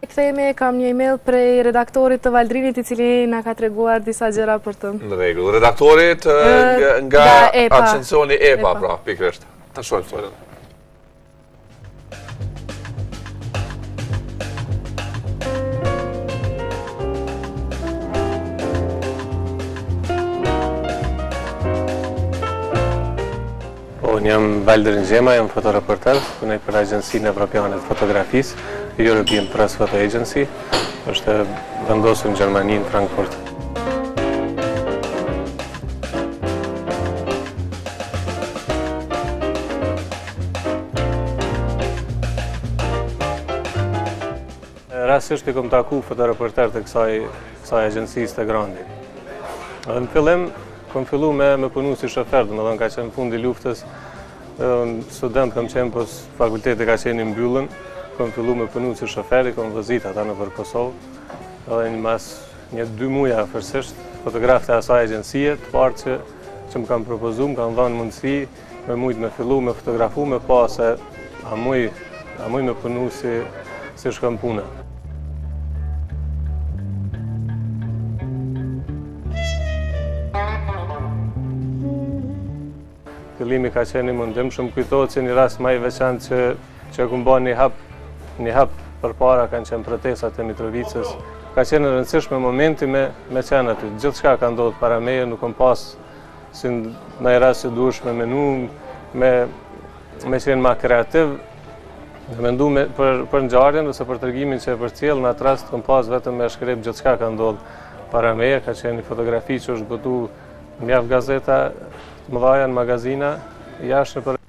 Kthehemi, kam një email prej redaktorit të Valdrinit i cili na ka treguar disa gjëra për të. Në rregull, redaktorit nga agjencioni EPA, pra, pikërisht. Ta shohim storyn. Po, unë jam Valdrin Xhema, jam fotoreporter, punoj për Agjencinë Evropiane të Fotografisë, European Press Photo Agency, është e vendosur në Gjermani, në Frankfurt. Rastësisht i kom taku fotoreporter të kësaj, kësaj agjencisë te Grandi. Dhe në fillim, kom fillu me, me punu si shofer, domethonë ka qenë fundi luftës, student kom qenë, po fakulteti ka qenë i mbyllun, kom fillu me punu si shofer, i kom vozit ata nëpër Kosovë, edhe një mas një dy muja afërsisht, fotografët e asaj agjencie, të parë që, që më kanë propozu, më kanë dhënë mundësi, me mujtë me fillu, me fotografu, me pa se a muj, a muj me punu si, si shkon puna. Fillimi ka qenë i mundimshëm, kujtohet që një rast ma i veçantë që që e kum ba një hap, një hap përpara kanë qenë protestat e Mitrovicës. Ka qenë e rëndësishme momenti me, me qenë aty. Gjithçka ka ndodhur para meje, nuk kom pas si në rast që duhesh me menu, me, me qenë ma kreativ, me mendu me, për, për ngjarjen ose për tregimin që e përcjell, në atë rast kom pas vetëm me shkrep gjithçka ka ndodhur para meje, ka qenë një fotografi që është botu në mjaft gazeta të mëdhaja në magazina, jashtë nëpër.